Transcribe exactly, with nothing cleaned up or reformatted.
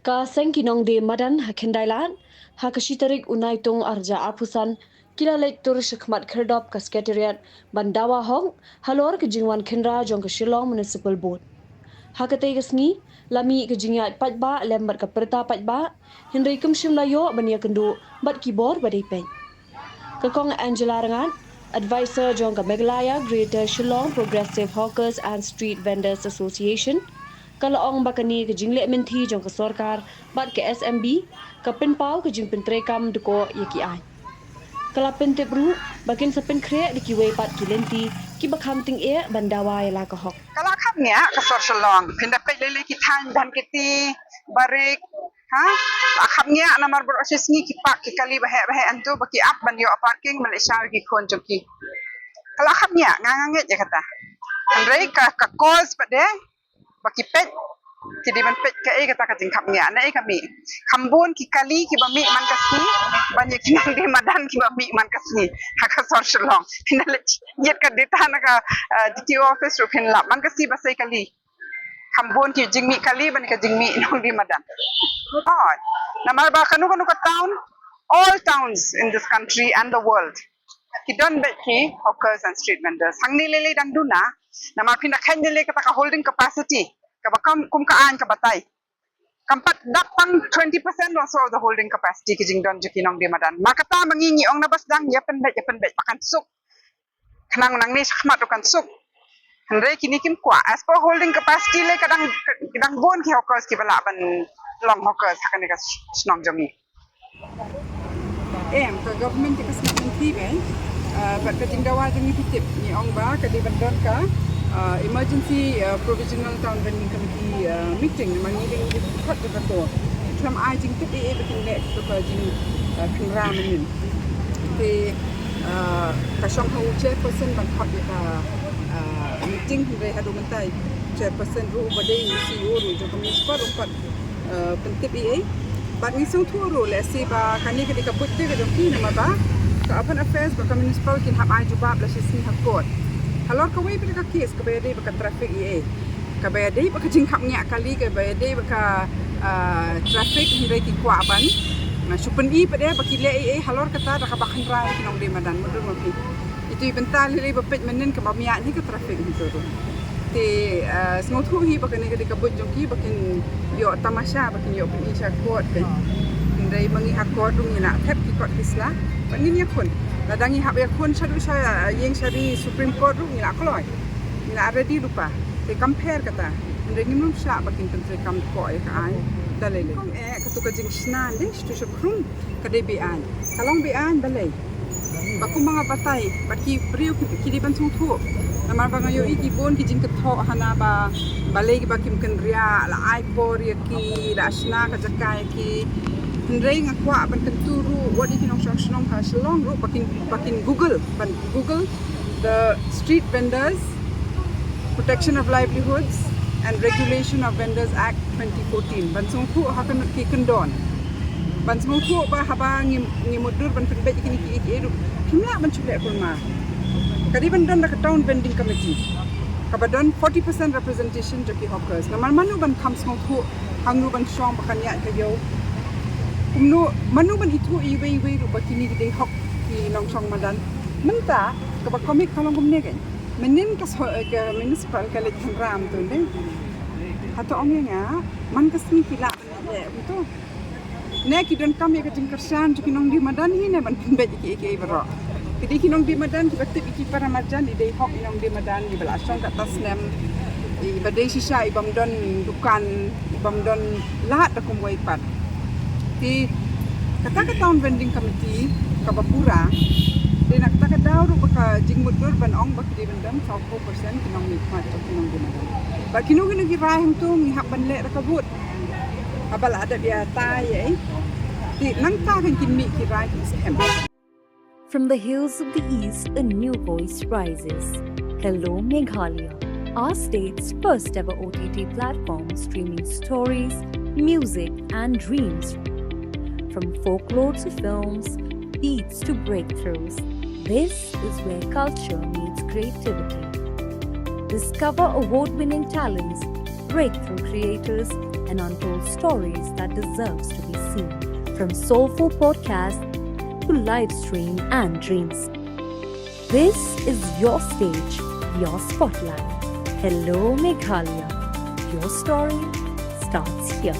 Ka seng ki nongdie madan ha Khyndai Lad, ha ka shi tarik u Naitung arhajar arphew san, ki la leit tur shakhmat khyrdop ka Secretariat ban dawa hok halor ka jingwan khynra jong ka Shillong Municipal Board. Ha katei ka sngi la mih ka jingïaid paidbah lem bad ka pyrta paidbah, hynrei kim shym la ïoh ban ïakynduh bad ki bor ba dei peit. Ka Kong Angela Rangad, Advisor jong ka Meghalaya Greater Shillong Progressive Hawkers and Street Vendors Association, ka la ong ba kane ka jingleh mynthi jong ka sorkar bad ka S M B ka pynpaw ka jingpyntreikam dkoh ïa ki aiñ. Ka la pyntip ruh ba kin sa pynkhreh da kiwei pat ki lynti kiba kham tyngeh ban dawa ïa la ka hok. Ka la kham ïa ka sor Shillong, phin da peit lei lei ki thaiñ Dhankheti, Barik, ha? La kham ïa namar baroh shi sngi ki park ki kali ba heh ba heh hangto ba ki ap ban ïoh parking ban leit shaw ïa ki khun jong ki. Ka la kham ïa, nga nga ngeit ïa kata. Hynrei ka, ka cause pat de ba ki peit, ki dei ban peit kaei kata ka jingkham ïa, naei ka mih. Kham bun ki kali kiba mih man ka sngi ban ïa ki nongdie madan kiba mih man ka sngi ha ka sor Shillong. Phin da leit ïa ka data na ka, eh, D T O office ruh phin lap, man ka sngi ba sei kali. Kham bun ki jingmih kali ban ka jingmih nongdie madan. Oh, namar ba kano kano ka town, all towns in this country and the world, ki don beit ki hawkers and street vendors. Hangne lei lei dang duna, namar phin da kheiñ lei lei kata ka holding capacity kaba kam kum ka aiñ ka batai. Kam pat dap tang twenty percent also of the holding capacity ki jingdon jong ki nongdie madan. Mar kata ma ngi ngi ong na ba sdang ïa pynbeit, ïa pynbeit, ba kan suk. Khnang nangne shakhmat ruh kan suk. Hynrei kine kim kwah. As per holding capacity lei ka dang, ka dang bun ki hawkers kiba lah ban long hawkers ha kane ka shnong jong ngi. Em, ka government ka sngap mynthi beit. Ah, bad ka jingdawa jong ngi phi tip, ngi ong ba ka dei ban don ka, ah, emergency, ah, provisional town vending committee, ah, meeting, namar ngi dang khot da ka to. Khlem ai jingtip ei ei ba kin leh ka jing, ah, khynra mynnin. Te, ah, ka shong ha u chairperson ban khot ïa ka, ah, meeting, hynrei haduh mynta chairperson ruh ba dei u C E O ruh jong ka municipal ruh pat, eh, pyntip ei ei. Bad ngi sngewthuh ruh lehse ba kane ka dei ka buit te ka jong ki namar ba ka Urban Affairs bad ka Municipal kin hap ai jubab la shi sngi ha court. Halor kawei pat ka case kaba ïadei bad ka traffic ei ei. Kaba ïadei bad ka jingkhapngiah kali kaba ïadei bad ka, eh, traffic hynrei ki kwah ban, na, shu pyni pat de ba ki leh ei ei halor kata da kaba khynra ïa ki nongdie madan, mutdur ma phi. Itu i bynta lei lei ba peit mynnin kaba miat hi ka traffic hi tu. Te, eh, sngewthuh hi ba kane ka dei ka buit jong ki ba kin ïoh tamasha ba kin ïoh pyni sha court te. Hynrei ma ngi ha court ruh ngi la thep ki kot ki sla. Ba ngin ïakhun. Lada ngi hap ïakhun shaduh sha, eh, ïing shari Supreme Court ruh ngi la kloi. Ngi la ready lypa. Te kam pher kata. Hynrei ngim nym shah ba kin pyntreikam ko ïa ka aiñ. Da lei lei. Kong eh katu ka jingshna de shatu shakhrum. Ka dei be-aiñ. Ka long be-aiñ balei? Ba kumba nga batai, ba ki briew ki, ki dei ban sngewthuh. Namar ba nga ïohi ki bun ki jingkynthoh hana ba balei ba kim kynriah, la ai por ïa ki, la shna ka jaka ïa ki. Hynrei nga kwah ban kyntu ruh wat ïa ki nongshong shnong ha Shillong ruh ba kin, ba kin Google, ban Google the Street Vendors Protection of Livelihoods and Regulation of Vendors Act twenty fourteen. Ban sngewthuh ha ka ki kyndon. Ban sngewthuh ba haba ngi, ngi mutdur ban pynbeit ïa kine ki, ki, ki, kim lah ban shu leh kulmar. Ka dei ban don da ka Town Vending Committee. Kaba don forty percent representation jong ki hawkers. Namar mano ban kham sngewthuh hangno ban shong ba kan ïaid ka ïew. Kumno, mano ban ithuh iwei iwei ruh ba kine ki dei hok ki nongshong madan. Mynta kaba komik ka long kumne kein. Mynnin ka so, eh, ka municipal ka leit khynra mynta ne. Hato ong ïa nga, man ka sngi ki lah ban leh kumto. Ne ki donkam ïa ka jingkyrshan jong ki nongdie madan hi ne ban pynbeit ïa kiei kiei baroh. Ki dei ki nongdie madan kiba tip ïa ki para marjan, i dei hok i nongdie madan, iba la shong katto snem, iba dei shisha i bym don dukan, i bym don lad da kumwei pat. Te kata ka Town Vending Committee kaba pura, dei na kata ka daw ruh ba ka jingmutdur ban ong ba ki dei ban don sawphew percent ki nongmihkhmat jong ki nongdie madan. Bad kino kino ki rai hangto ngi hap ban leh da ka vote. Haba la dep ïatai ei. Te nangta kan kin mih ki rai ki skhem. From the hills of the East, a new voice rises. Hello, Meghalaya, our state's first ever O T T platform streaming stories, music, and dreams. From folklore to films, beats to breakthroughs, this is where culture meets creativity. Discover award-winning talents, breakthrough creators, and untold stories that deserves to be seen. From soulful podcasts to live stream and dreams. This is your stage, your spotlight. Hello Meghalaya. Your story starts here.